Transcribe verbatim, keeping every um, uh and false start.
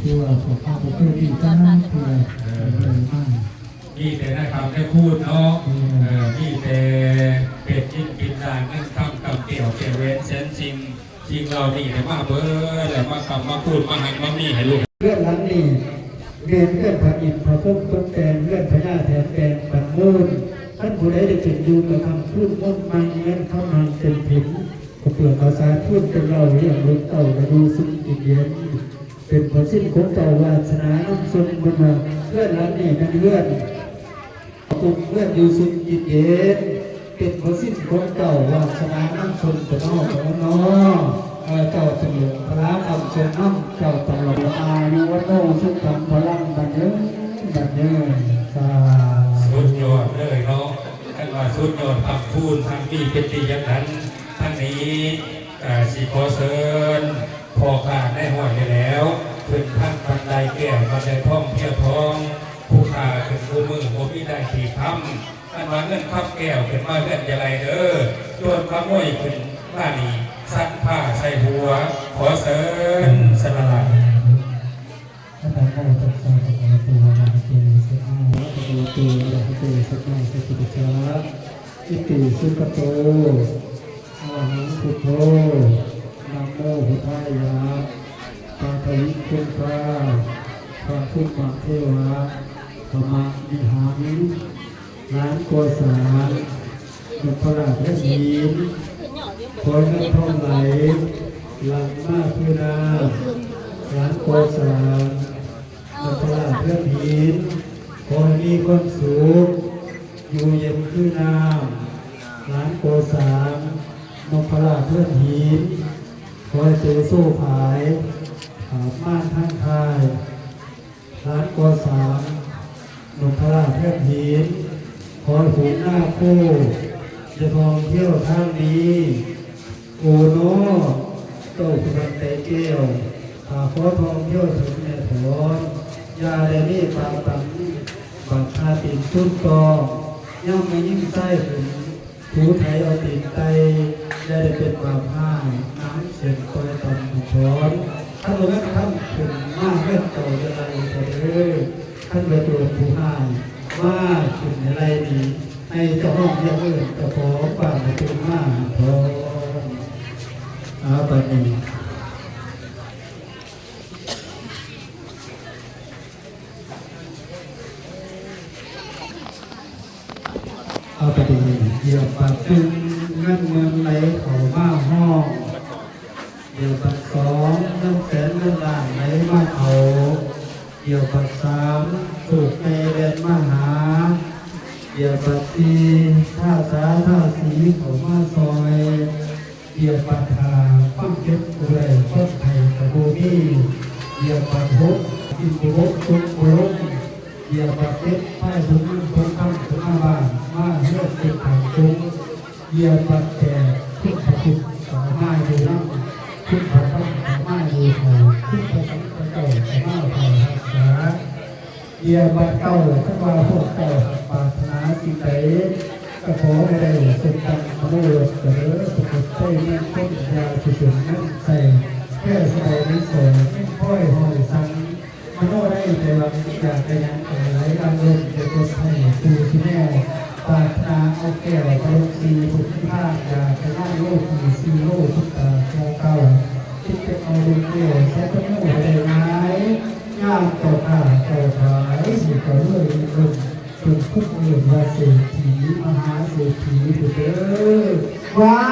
ตัวของข้าพเจ้าที่สร้างเพื่อเดินมา มีแต่นายคำนายคูณเนาะ อืม เออ มีแต่เป็ดกินกินดาเงินคำกำแก้วแก้วแหวนแสนสิ่ง สิ่งเหล่านี้เนี่ยมาเบิดแล้ว มาคำมาคูณมาหันมามีให้ลูก เรื่องหลังนี้ เรียนเรื่องพระอินทร์พระพุทธตกแต่งเรื่องพญาแถนแปลงปันมูล ท่านผู้ใดได้เป็นอยู่กับคำพูดมนต์มังเงินคำหังเป็นถิ่น ก็เปลือกเอาสาพูดเป็นเราเรื่องลูกเต่าและดูสุขกินเย็น เป็นผลสิ้นของเจ้าวาสนาน้ำทรงบุญมาเพื่อนหลังนี้เป็นเพื่อน ตุกเพื่อนอยู่สุขกินเย็น เป็นผลสิ้นของเจ้าวาสนาน้ำทรงแต่นอกของนอเออเจ้าเป็นหลวงพระคำทรงน้ำเจ้าตลอดอายุวัฒโนสุขังพลังบันเยิงบันเยิงสาธุ สุดยอดเลยเนาะ กันว่าสุดยอดคำพูดทางนี้เป็นที่อย่างนั้นทางนี้ อ่า สิขอเชิญพ่อค้าในห้อยนี่แล้ว ขึ้นทางบันไดแก้วบันไดทองเพียงทอง ผู้ค้าขึ้นคู่มือบ่มีได้ที่ค้ำ อันว่าเงินคำแก้วขึ้นมาเงินอย่าไรเด้อ โจรขโมยขึ้นมานี่ ซักผ้าใส่หัว ขอเชิญสละ นะโมตัสสะภะคะวะโต อะระหะโต สัมมาสัมพุทโธ อะระหะโต สัมมาสัมพุทธัสสะ อิติสุขโต อะระหังพุทโธ นะโมพุทธายะ ปาทวิงคุงคา พระพุทธเทวะ ธรรมวิหาร หลานกอสาร นพราชและหิน ขอให้เงินทองไหล หลั่งมาเทน้ำ หลานกอสาร นพราชและหิน ขอให้มีความสุข อยู่เย็นคือน้ำ หลานกอสาร นพราชและหิน ขอให้เจอโซ่ขาย ขาบม่านทางทาย หลานกอสาร นพราชและหิน ขอให้ฝูงนาโค จะท่องเที่ยวทางนี้ โอโน เจ้าสุพรรณไตรแก้ว ถ้าขอท่องเที่ยวถึงแม่ถอน อย่าได้มีปากตัง บัดหาตีนสุดตอง ย่ำไม่ยิ่งไส้ถึง ถูไถเอาตีนไต อย่าได้เป็นบาปห้าย น้ำเสียงปล่อยต่ำถอน ถ้าเราเล่นค่ำขึ้นมาเล่นเก่าจะไรก็เด้อ ท่านประตูผู้ห้าย มาขึ้นในไรนี้ ให้เจ้าห้องเรียกเอิ้นเจ้าของบ้านประตูมาถอน อาบัดนี้ เอาไปดีเหยียบปากตึงเงินเมืองไหลเข้ามาห้อง เหยียบปากสองเงินแสนเงินล้านไหลมาเขา เหยียบปากสามถูกในแดนมาหา เหยียบปากสี่ท่าสาท่าสีเข้ามาซอย เหยียบบัดห้าฟังเจ็บบ่ได้คนไข้ก็บ่มี เหยียบบัดหกกินบ่หกตกบ่ลง เหยียบบัดเจ็ดพายบ่มีคนทำขึ้นมาบ้านมาเฮือนเป็นทางตรง เหยียบบัดแปดคุณพระพุทธก็มาอยู่นำ คุณพระธรรมก็มาอยู่เขา คุณพระสงฆ์พระเจ้าก็มาคอยรักษา เยียบัดเก้า ถ้าว่าพวกเจ้าปรารถนาสิ่งใด ก็ขอให้ได้สมดังมโนรถเถิด ประกฏไส้แม่นต้นยาสุดนั้นใส่แค่สบายในสอยแม่นพ้อยหอยสัง มโนได้แต่หวังอยากได้หยังก็ไหลลังลมจะจนให้ผู้ที่แน่ปรารถนาเอาแก้วพระลงสีบุญที่พลาดอยากชนะโลกมีสีโลกทุกตาแก้วเก้า คิดจะเอาดวงแก้วใช้พระโมให้ได้ไหม ย่างต่อข้าต่อขายสิกระเลื่อยลุ่มจนทุกเมื่อว่าเศรษฐีมหาเศรษฐีผู้เด้อ ว้า